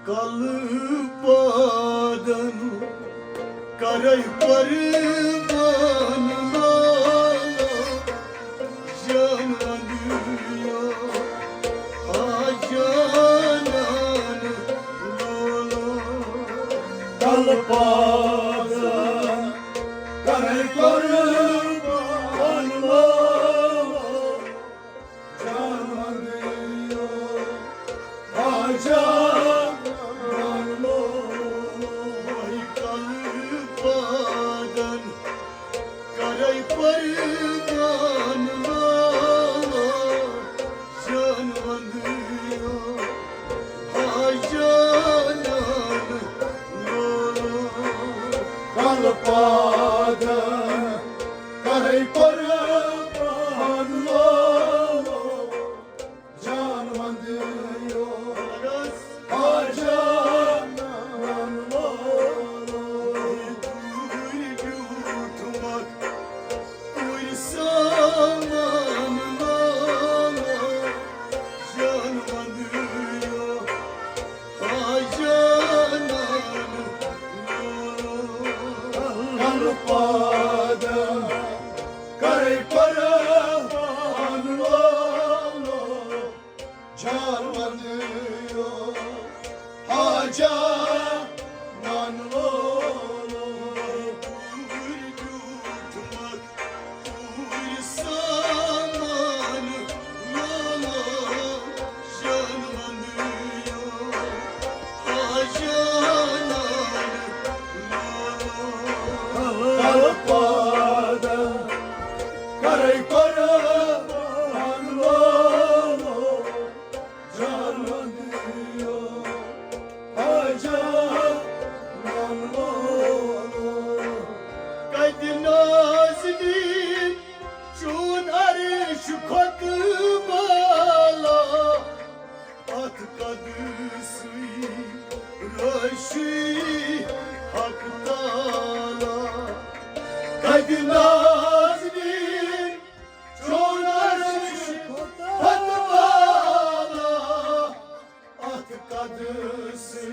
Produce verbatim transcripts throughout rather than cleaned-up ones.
کلہٕ پادن کرے قربان لالا، جان ونٛدیو ہا جانان لالا۔ کلہٕ پادن کرے قربان لالا، جان ونٛدیو ہا جانان لالا۔ کلہٕ پادن کرے قربان لالا، جان ونٛدیو ہا جانان لالا۔ کلہٕ پادن کرے قربان لالا، جان ونٛدیو ہا جانان لالا۔ دوٗرِ بیوٗٹھ مکھ، دوٗرِ سامان لالا، جان ونٛدیو ہا جانان لالا۔ کلہٕ پادن کرے قربان لالا، جان ونٛدیو ہا جانان لالا۔ دوٗرِ بیوٗٹھ مکھ، دوٗرِ سامان لالا، جان ونٛدیو ہا جانان لالا۔ کلہٕ پادن کرے قربان لالا، جان ونٛدیو ہا جانان لالا۔ کتہِ نازنیٖن چون عرش کھۄتہٕ بالا، اتھ قدسٕے رٲچھی حق تعالیٰ۔ کتہِ نازنیٖن چون عرش کھۄتہٕ بالا، اتھ قدسٕے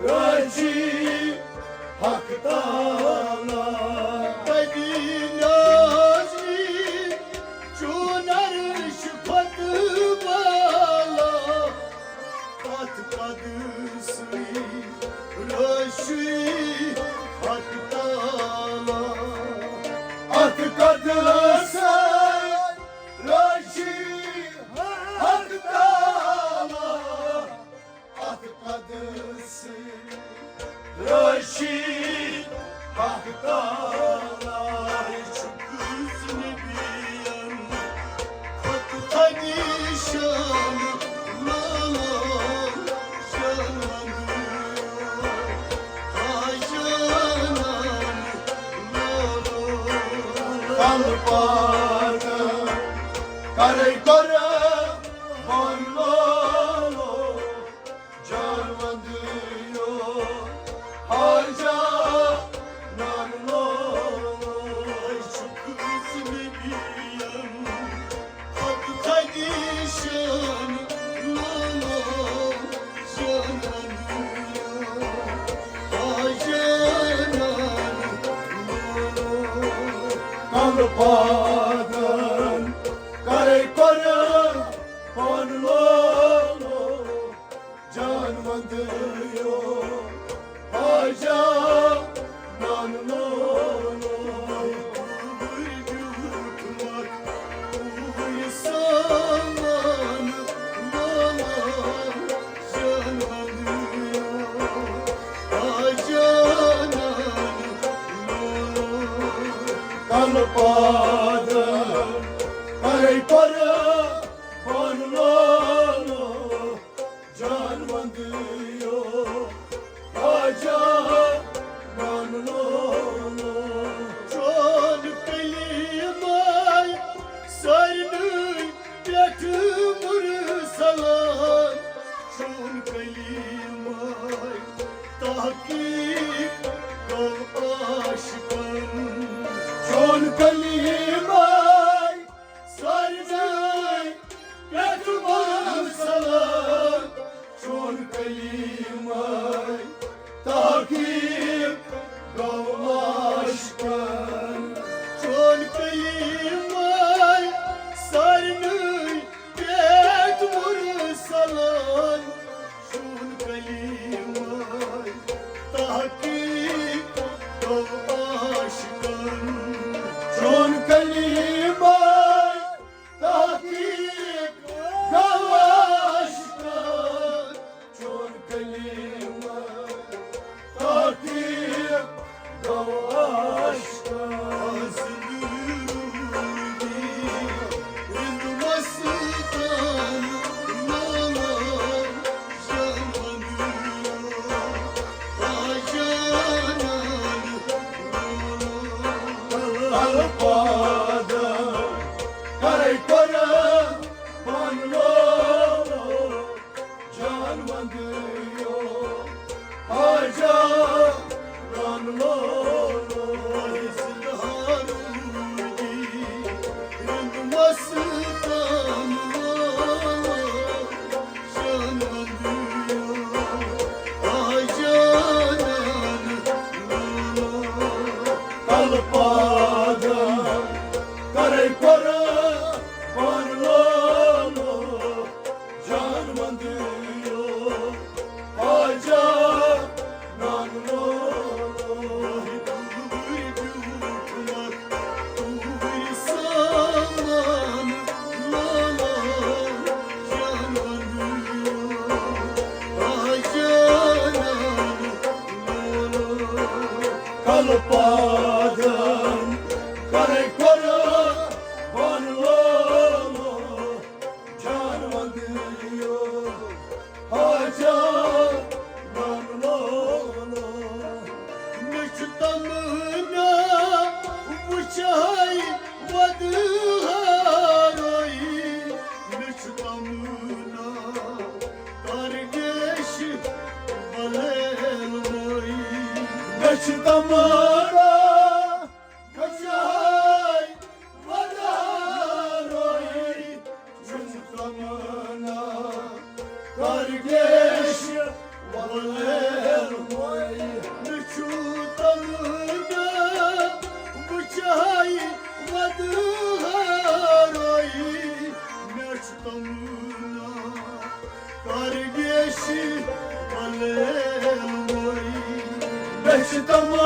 رٲچھی حق تعالیٰ۔ کتہِ نازنیٖن چون عرش کھۄتہٕ بالا، اتھ قدسٕے رٲچھی حق تعالیٰ۔ اتھ قدسٕے رٲچھی حق تعالیٰ، اتھ قدسٕے رٲچھی حق تعالیٰ۔ یہِ چھُ کٔژ نبیَن کھۄتہٕ تھدِ شان لالا، جان ونٛدیو ہا جانان لالا۔ کلہٕ پادن کرے قربان لالا، جان ونٛدیو ہا جانان لالا۔ یہِ چھُ کٔژ نبیَن کھۄتہٕ تھدِ شان لالا، جان ونٛدیو ہا جانان لالا۔ کلہٕ پادن کرے قربان لالا، جان ونٛدیو ہا جانان لالا۔ دوٗرِ بیوٗٹھ مکھ، دوٗرِ سامان لالا، جان ونٛدیو ہا جانان لالا۔ کلہٕ پادن کرے قربان لالا، جان ونٛدیو ہا جانان لالا۔ چون کلیمے سارنٕے پٮ۪ٹھ مرسلان، چون کلیمے تحقیق گوٚو عاشقن۔ چون کلیمے سارنٕے پٮ۪ٹھ مرسلان، چون کلیمے ونٛدیو حاجا رن لولو، زِندٕ ہارون دی رن مستان لولو، جان ونٛدیو حاجا رن لولو۔ کلہٕ پادن کرے قربان لولو، جان ونٛدیو حاجا رن لولو۔ کلہٕ پادن کرے قربان لولو، جان ونٛدیو حاجا رن لولو۔ مےٚ چھُ تمنا وٕچھے وۄدٕ ہارٲیی، مےٚ چھُ تمنا کر گیش بلیل مٲیی۔ مےٚ چھُ تمنا وٕچھے وۄدٕ ہارٲیی، مےٚ چھُ تمنا کر گیش بلیل مٲیی۔ مےٚ چھُ تمنا وٕچھے وۄدٕ ہارٲیی، مےٚ چھُ تمنا کر گیش بلیل مٲیی۔ مےٚ چھُ تمنا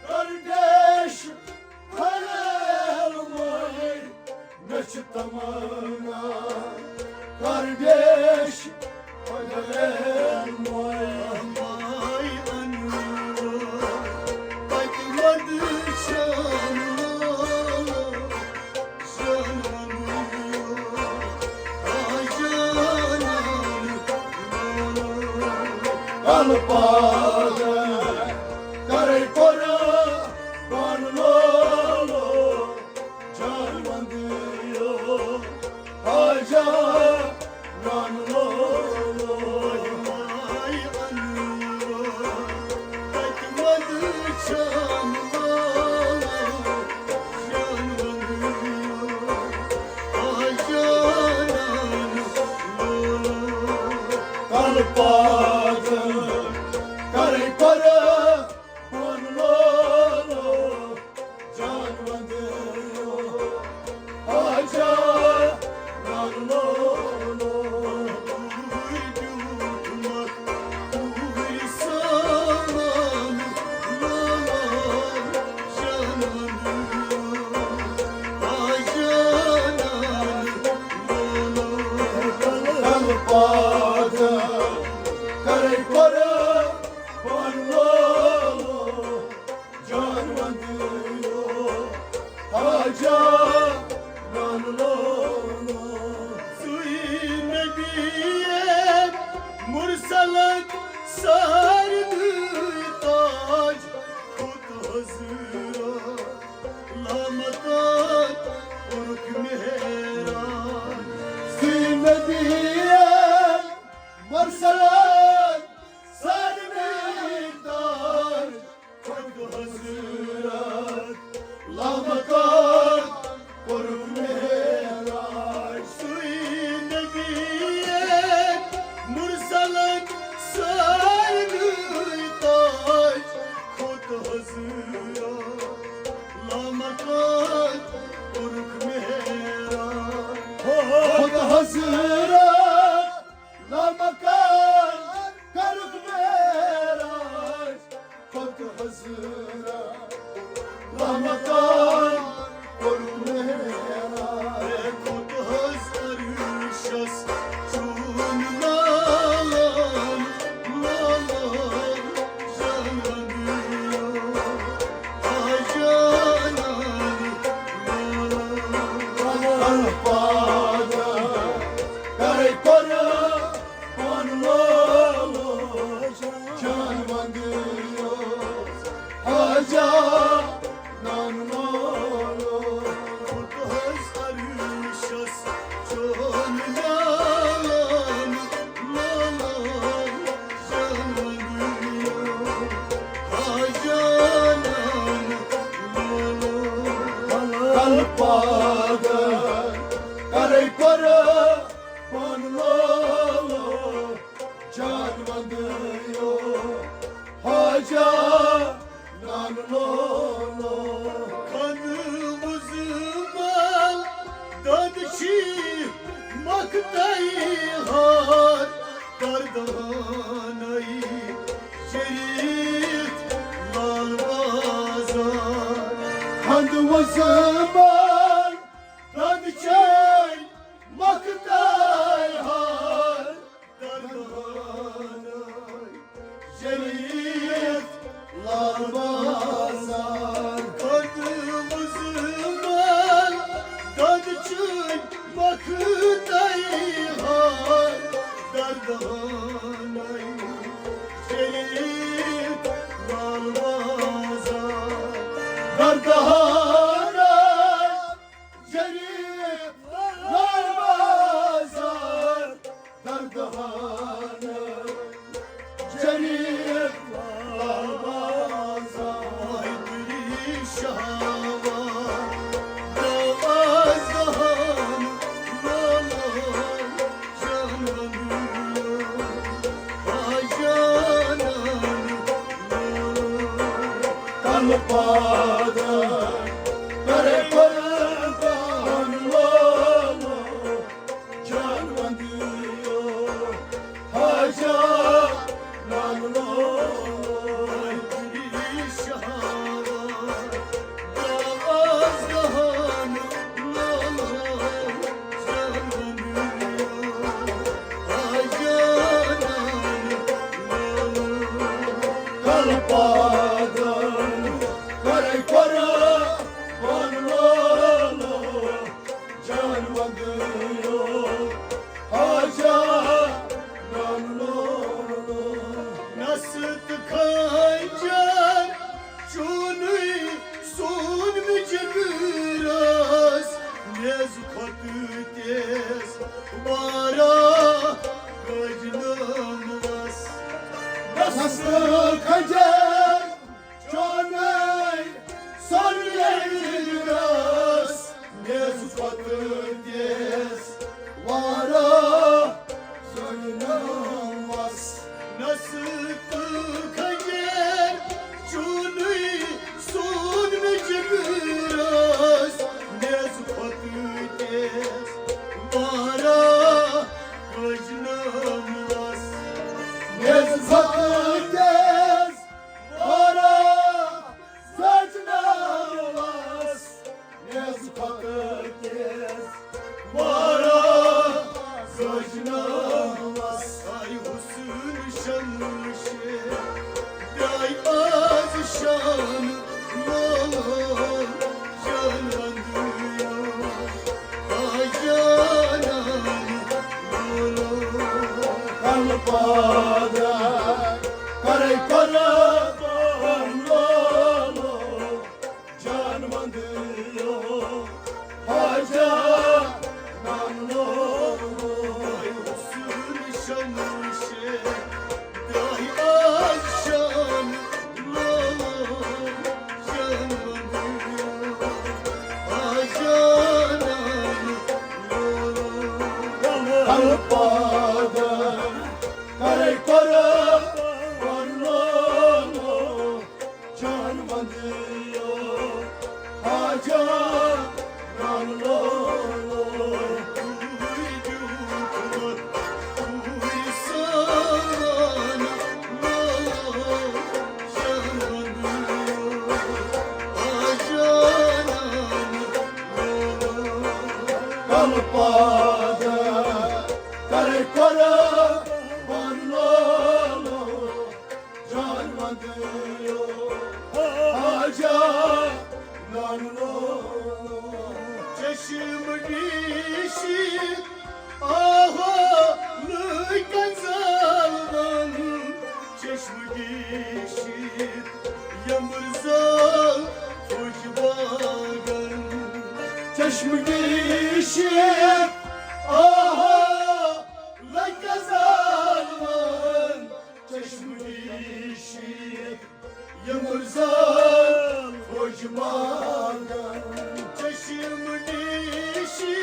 کر گیش بلیل مٲیی۔ مےٚ چھُ تمنا کر گیش بلیل مٲیی۔ ماے انور تتہِ وۄدٕ چھانو، جان ونٛدیو حاجا رن لولو۔ کلہٕ پادن کرے قربان لولو، جان ونٛدیو حاجا رن لولو۔ ماے انور تتہِ وۄدٕ چھانو، جان ونٛدیو حاجا رن لولو۔ کلہٕ پادن کرے قربان لولو، جان ونٛدیو حاجا رن لولو۔ کلہٕ پادن کرے قربان لولو، جان ونٛدیو حاجا رن لولو۔ سُے نبی مرسلن ساروٕے تاج، خود حضرت لامکان کوٚرُکھ معراج۔ سُے نبی مرسلن ساروٕے تاج، خود حضرت لامکان کوٚرُکھ معراج۔ سُے نبی مرسلن ساروٕے حاجا نان لولو۔ خانہٕ وُزمل دۄدٕ چھی مۄختَے ہار، دردہانَے شریٖف لال بازار۔ خانہٕ وُزمل دۄدٕ چھی مۄختَے ہار، دردہانَے شریٖف لال بازار۔ خانہٕ وُزمل دۄدٕ چھی مۄختَے ہار، دردہانَے شریٖف لال بازار۔ دردہانَے شریٖف لال بازار، دردہانَے شریٖف لال بازار۔ حیدری شاہ دردہان لولو، جان وندیو، آ جانان لولو۔ کل پادر کرے قربان لولو، جان وندیو، حاجا نان لولو۔ کل پادر کرے قربان لولو، جان وندیو، حاجا نان لولو۔ نست خنجر چونُے سون مےٚ جگرس، نیز کھۄتہٕ تیز واریاہ گٔج نٲم وس۔ نست خنجر چونُے سون مےٚ جگرس، نیز کھۄتہٕ تیز واریاہ گٔج نٲم وس۔ نست خنجر چونُے سون مےٚ جگرس، نیز کھۄتہٕ تیز واریاہ گٔج نٲم وس۔ نیز کھۄتہٕ تیز واریاہ گٔج نٲم وس۔ نیز کھۄتہٕ تیز واریاہ گٔج نٲم وس۔ آے حسن شمشیر، درٛاے آز شان لولو، جان وندیو، آ جانان لولو۔ کل پادر کرے قربان لولو، جان وندیو، حاجا نان لولو۔ حسن شمشیر، درٛاے آز شان لولو، جان وندیو، آ جانان لولو۔ کل پادر کرے قربان لولو، جان وندیو، حاجا نان لولو۔ کل پادر کرے قربان لولو، جان وندیو، حاجا نان لولو۔ چشم ڈیشی آہو لٔکن زالوان، چشم ڈیشی یمر زال فوج باغن۔ چشم ڈیشی آہو لٔکن زالوان، چشم ڈیشی یمر زال فوج باغن۔ چشم ڈیشی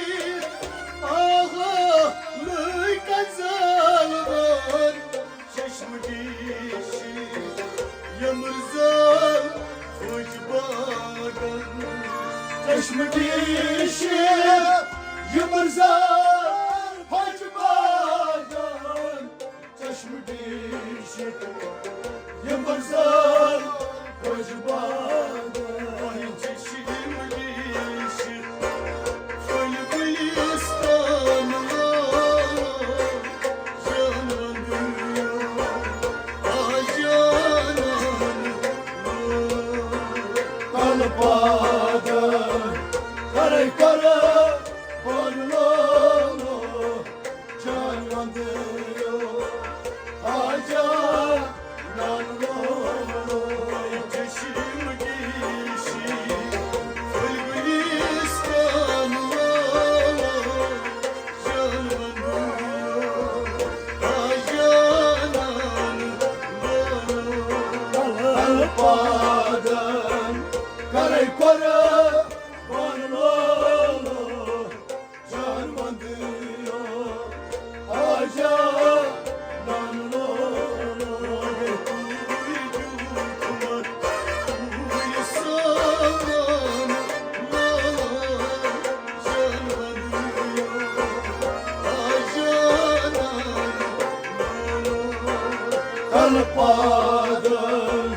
پادل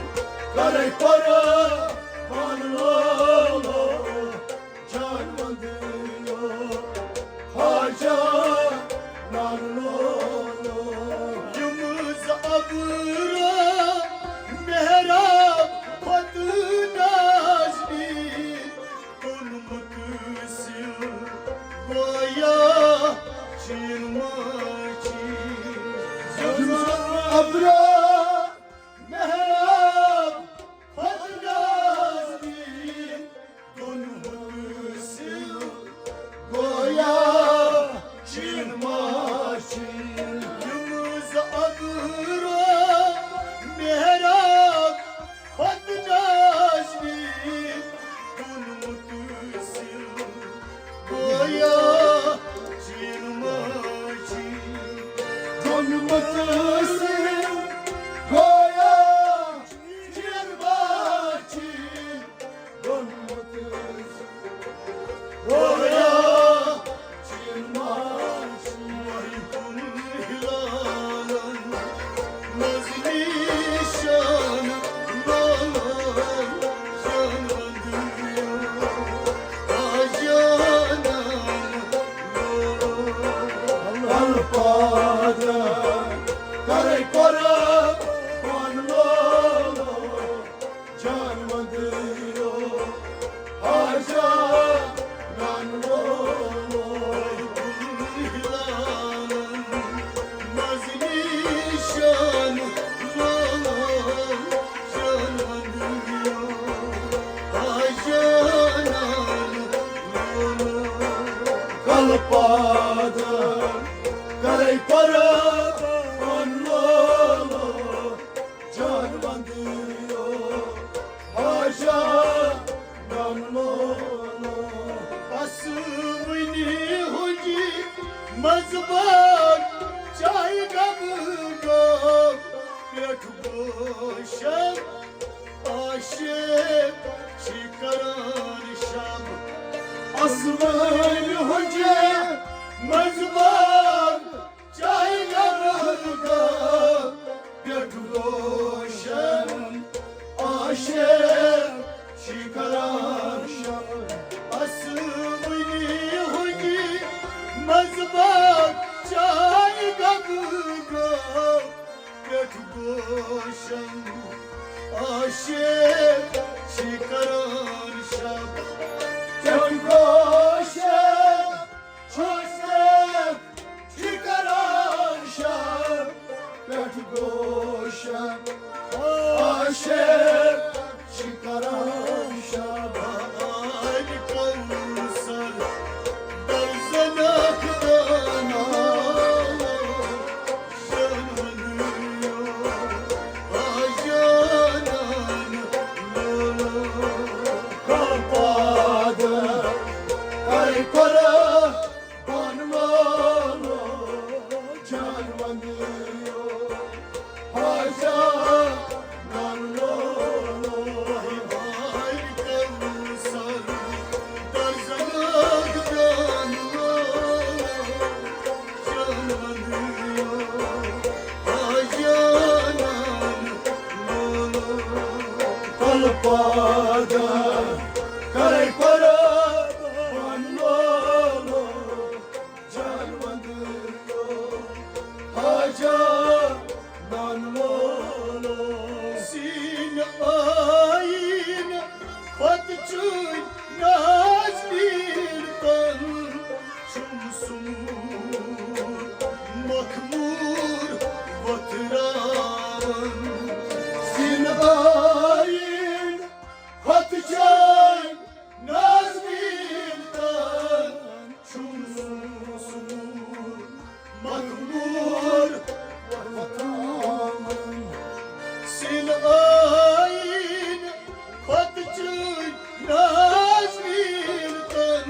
کرے قربان لولو، جان وندیو خواجہ نان لولو۔ یم ز ابرو محراب کھۄتہٕ نازنیٖن، کُن مُتٲثِر گویا چین ماچی۔ یم ز ابرو محراب کھۄتہٕ نازنیٖن، کُن مُتٲثِر گویا چین ماچی۔ یم ز ابرو محراب کھۄتہٕ نازنیٖن، کُن مُتٲثِر گویا چین ماچی۔ کُن مُتٲثِر گویا چین ماچی۔ کُن مُتٲثِر گویا چین ماچی۔ ماہی کُن ہلالن منٛز نشان لولو، جان وندیو خواجہ نان لولو۔ الپادر کرے قربان لولو، جان وندیو خواجہ نان لولو۔ ہلالن منٛز نشان لولو، جان وندیو خواجہ نان لولو۔ کل پادر کرے قربان لولو، جان وندیو خواجہ نان لولو۔ آسمٲنی ہُنٛدی منٛزباگ چاہے گم گم، پٮ۪ٹھ گوشن عاشق چھ کران شب۔ آسمٲنی ہُنٛدی منٛزباگ چاہے گم گم، پٮ۪ٹھ گوشن عاشق چھ کران شب۔ آسمٲنی ہُنٛدی منٛزباگ چاہے گم گم، پٮ۪ٹھ گوشن عاشق چھ کران شب۔ پٮ۪ٹھ گوشن عاشق چھ کران شب، پٮ۪ٹھ گوشن عاشق چھ کران شب۔ آبِ کوثر درزن اکھ دانہ، جان وندیو خواجہ نان لولو۔ کل پادر کرے قربان لولو، جان وندیو خواجہ نان لولو۔ آبِ کوثر درزن اکھ دانہ، جان وندیو خواجہ نان لولو۔ کل پادر کرے قربان لولو، جان وندیو خواجہ نان لولو۔ سینہٕ آیینہٕ کھۄتہٕ چٲنۍ نازنیٖن تن چھُم سموٗر مخموٗر وۄتھراوان۔ سینہٕ آیینہٕ کھۄتہٕ چٲنۍ نازنیٖن تن چھُم سموٗر مخموٗر وۄتھراوان۔ سینہٕ آیینہٕ کھۄتہٕ چٲنۍ نازنیٖن تن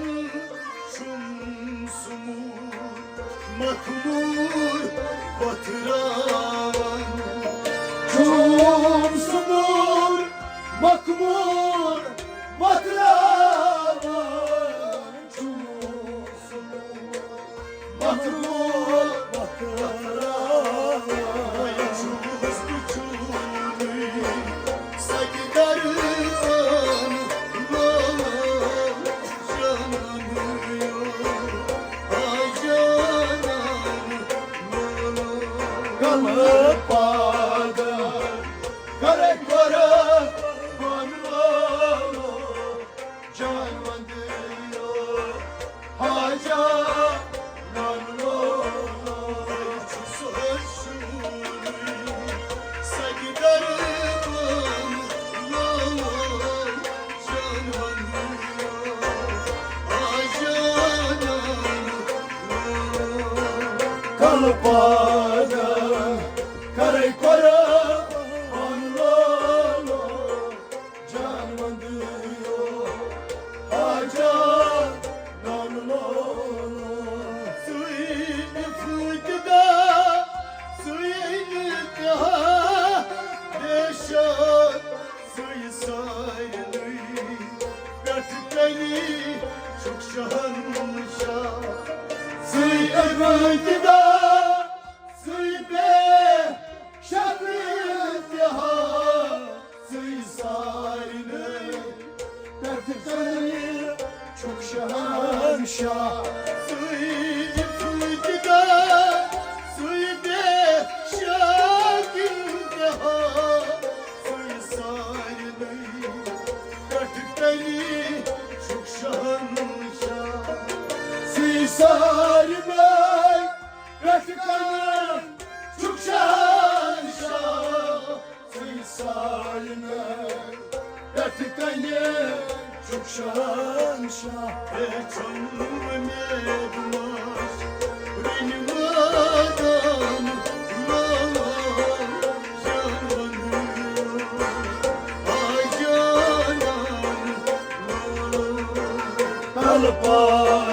چھُم سموٗر مخموٗر وۄتھراوان۔ چھُم سموٗر مخموٗر وۄتھراوان۔ چھُم سموٗر مخموٗر وۄتھراوان۔ وۄنۍ چھُس بہٕ پادر کرے قربان لولو، جان وندیو حاجا نان لولو۔ سگدر لولو، جان وندیو حاجا نان لولو۔ کل پادر کرے قربان لولو، جان وندیو حاجا نان لولو۔ سُے فٲیدٕ دا، سُے انتہا، بے شک سُے سارنٕے پٮ۪ٹھ کنی چھُکھ شہنشاہ۔ سُے فٲیدٕ دا، سُے بے شک انتہا، سُے سارنٕے پٮ۪ٹھ کنہِ چھُکھ شہنشاہ۔ سُے فٲیدٕ دا، سُے بے شک انتہا، سُے سارنٕے پٮ۪ٹھ کنہِ چھُکھ شہنشاہ۔ سُے سارنٕے پٮ۪ٹھ کنہِ چھُکھ شہنشاہ۔ سُے سارنٕے پٮ۪ٹھ کنہِ چھُکھ شہنشاہ۔ ہے چھُم اُمید ماش رنہِ مٲدان لولو، جان وندیو حاجا نان لولو۔ کل پادر